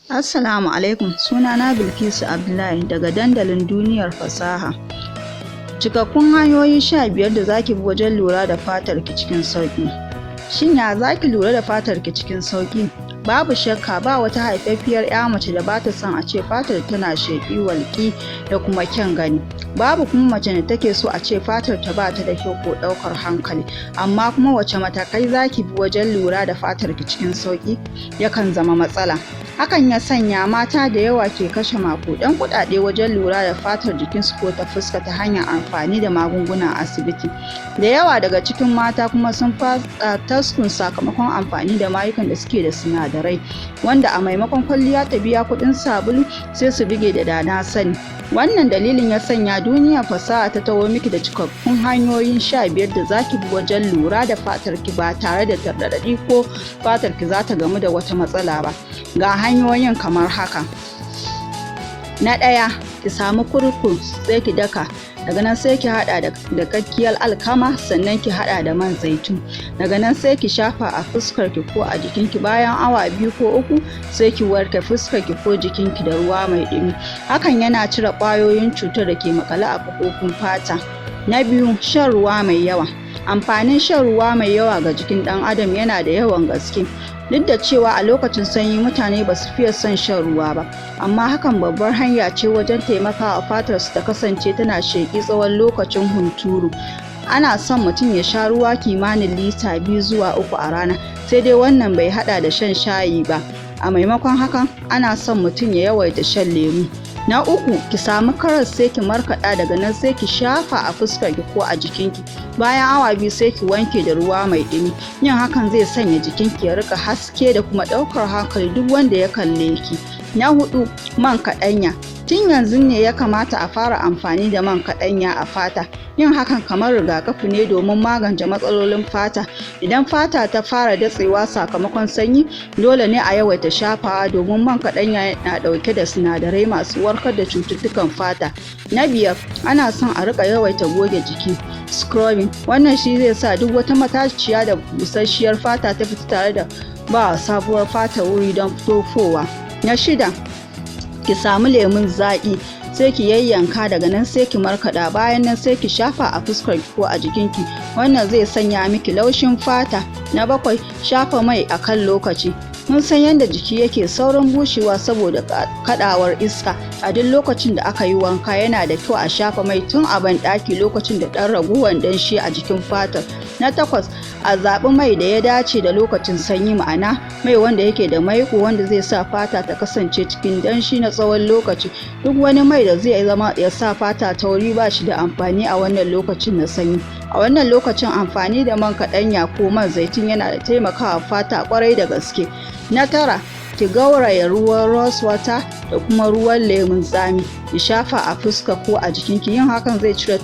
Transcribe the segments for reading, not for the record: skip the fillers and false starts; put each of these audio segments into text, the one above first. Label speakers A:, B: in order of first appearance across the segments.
A: Assalamu alaikum, sunana Bilkisu Abdullahi daga dandalin duniyar fasaha. Cikakkun hanyoyi 15 da zaki bi wajen lura da fatarki cikin sauƙi. Shin ya zaki lura da fatarki cikin sauƙi? Babu shakka ba wata haifaffiyar 'ya mace da bata son a ce fatar tana sheƙi, walƙi da kuma kyan gani. Babu kuma mace da take so a ce fatar ta bata da kyau ko ɗaukar hankali. Amma kuma wace matakai zaki bi wajen lura da fatarki cikin sauƙi yakan zama matsala. Hakan ya sanya mata da yawa ke kashe maƙudan kuɗaɗe wajen lura da fatar jikinsu ko ta fuska ta hanyar amfani da magungunan asibiti. Da yawa daga cikin mata kuma sun faɗa taskun sakamakon amfani da mayukan da suke da sinadarai, wanda a maimakon kwalliya ta biya kuɗin sabulu, sai su bige da dana sani. Wannan dalilin ya sanya duniyar fasaha ta taho miki da cikakkun hanyoyin 15 da zaki bi wajen lura da fatarki ba tare da tarnaƙi ko fatarki za ta gamu da wata matsala ba. Ga hanyoyin kamar haka. Na ɗaya, ki samu kurkum sai ki daka, daga nan sai ki haɗa da dakakkiyar alkama, sannan ki haɗa da man zaitun. Daga nan sai ki shafa a fuskarki ko a jikinki. Bayan awa 2 ko 3, sai ki wanke fuskarki ko jikinki da ruwa mai ɗumi. Hakan yana cire ƙwayoyin cutar da ke maƙale a kafofin fata. Na biyu, shan ruwa mai yawa. Amfanin shan ruwa mai yawa ga jikin ɗan adam yana da yawan gaske. Duk da cewa a lokacin sanyi mutane ba su fiye son shan ruwa ba, amma hakan babbar hanya ce wajen taimakawa fatar su ta kasance tana sheƙi tsawon lokacin hunturu. Ana son mutum ya sha ruwa kimanin lita 2 zuwa 3 a rana, sai dai wannan bai haɗa da shan shayi ba. A maimakon hakan, ana son mutum ya yawaita shan lemu. Na uku, ki samu karas sai ki markaɗa, daga nan sai ki shafa a fuskarki ko a jikinki. Bayan awa 2, sai ki wanke da ruwa mai ɗumi. Yin hakan zai sanya jikinki ya rika haske da kuma ɗaukar hankali duk wanda ya kalle ki. Na huɗu, man kaɗanya. Tun yanzu ne ya kamata a fara amfani da man kaɗanya a fata. Yin hakan kamar rigakafi ne domin magance matsalolin fata. Idan fata ta fara datsewa sakamakon sanyi, dole ne a yawaita shafawa, domin man kaɗanya na ɗauke da sinadarai masu warkar da cututtukan fata. Na biyar, ana son a riƙa yawaita goge jiki, scrubbing. Wannan shi zai sa duk wata matashiya da busasshiyar fata ta fita, tare da ba sabuwar fata wuri don tofowa. Na shida, ki samu lemun zaƙi sai ki yayyanka, daga nan sai ki markaɗa, bayan nan sai ki shafa a fuskarki ko a jikinki. Wannan zai sanya miki laushin fata. Na bakwai, shafa mai a kan lokaci. Mun san yadda jiki yake saurin bushewa saboda kaɗawar iska a duk lokacin da aka yi wanka. Yana da kyau a shafa mai tun a banɗaki, lokacin da ɗan raguwan danshi a jikin fatar. Na takwas, a zaɓi mai da ya dace da lokacin sanyi, ma'ana mai wanda yake da maiƙo, wanda zai sa fata ta kasance cikin danshi na tsawon lokaci. Duk wani mai da zai zama ya sa fata tauri ba shi da amfani a wannan lokacin na sanyi. A wannan lokacin, amfani da man kaɗanya ko man zaitun yana da taimakawa fata ƙwarai da gaske. Na tara, ki gauraya ruwan rose water da kuma ruwan lemun tsami, ki shafa a fuska ko a jikinki. Yin hakan zai cire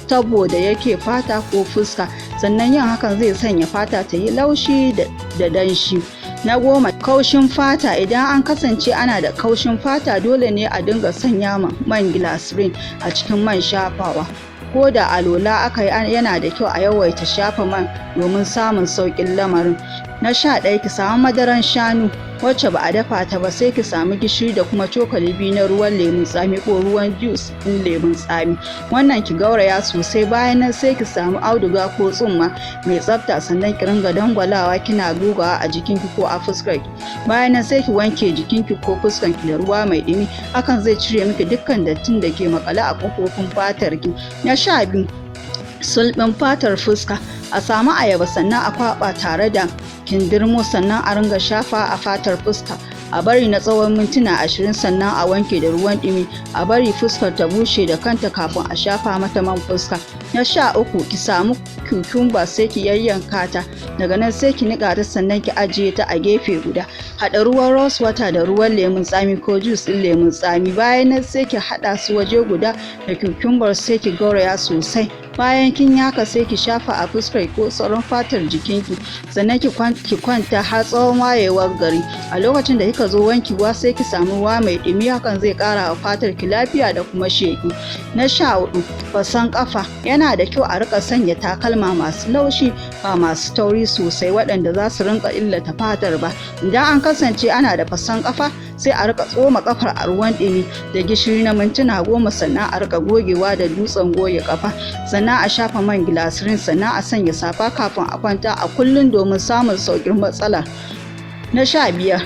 A: tabo da yake fata ko fuska, sannan yin hakan zai sanya fata ta yi laushi da danshi. Na 10, kaushin fata. Idan an kasance ana da kaushin fata, dole ne a dinga sanya man glycerin a cikin man shafawa. Ko da alola aka yi, yana da kyau a yawaita shafa man domin samun sauƙin lamarin. Na 11, ki samu madaran shanu wacce ba a dafa ta ba, sai ki samu gishiri da kuma cokali 2 na ruwan lemun tsami ko ruwan juice ɗin lemun tsami. Wannan ki gauraya sosai. Bayan nan sai ki samu auduga ko tsumma mai tsafta, sannan ki ringa dangwalawa kina gogawa a jikinki ko a fuskarki. Bayan nan sai ki wanke jikinki ko fuskarki da ruwa mai ɗumi. Hakan zai cire miki dukkan dattin da ke maƙale a ƙofofin fatarki. Na 12, sulɓin fatar fuska. A samu ayaba, sannan a kwaɓa tare da kindirmo, sannan a ringa shafa a fatar fuska. A bari na tsawon mintuna 20, sannan a wanke da ruwan ɗumi. A bari fuskar ta bushe da kanta kafin a shafa mata man fuska. Na 13, ki samu cucumber sai ki yayyanka ta, daga nan sai ki niƙa ta, sannan ki ajiye ta a gefe guda. Haɗa ruwan rose water da ruwan lemun tsami ko juice ɗin lemun tsami. Bayan nan sai ki haɗa su waje guda da cucumber, sai ki gauraya sosai. Bayan kin yi haka, sai ki shafa a fuskar ko sauran fatar jikinki, sannan ki kwanta har tsawon wayewar gari. A lokacin da kika zo wankewa, sai ki samu ruwa mai ɗumi. Hakan zai ƙara wa fatar ki lafiya da kuma sheƙi. Na 14, fasan ƙafa. Yana da kyau a riƙa sanya takalma masu laushi, ba masu tauri sosai waɗanda za su rinƙa illata fatar ba. Idan an kasance ana da fasan ƙafa Sai a rika tsoma kafar a ruwan ɗumi da gishiri na mintuna 10, sannan a rika gogewa da dutsen goge kafa, sannan a shafa man glycerin, sannan a sanya safa kafin a kwanta a kullum domin samun sauƙin matsala. Na 15,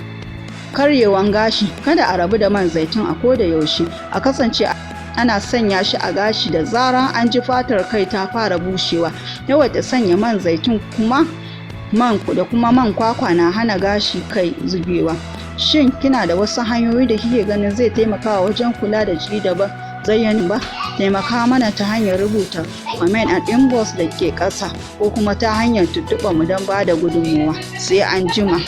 A: karyewan gashi. Kada a rabu da man zaitun a koda yaushe. A kasance ana sanya shi a gashi da zarar an ji fatar kai ta fara bushewa. Yawaita sanya man zaitun kuma man da kuma man kwakwa na hana gashi kai zubewa. Shin kina da wasu hanyoyi da kike ganin zai taimakawa wajen kula da jiki da ba zayyani ba? Taimaka mana ta hanyar rubuta comment a inbox da ke ƙasa, ko kuma ta hanyar tuntuɓar mu don ba da gudunmuwa. Sai an jima.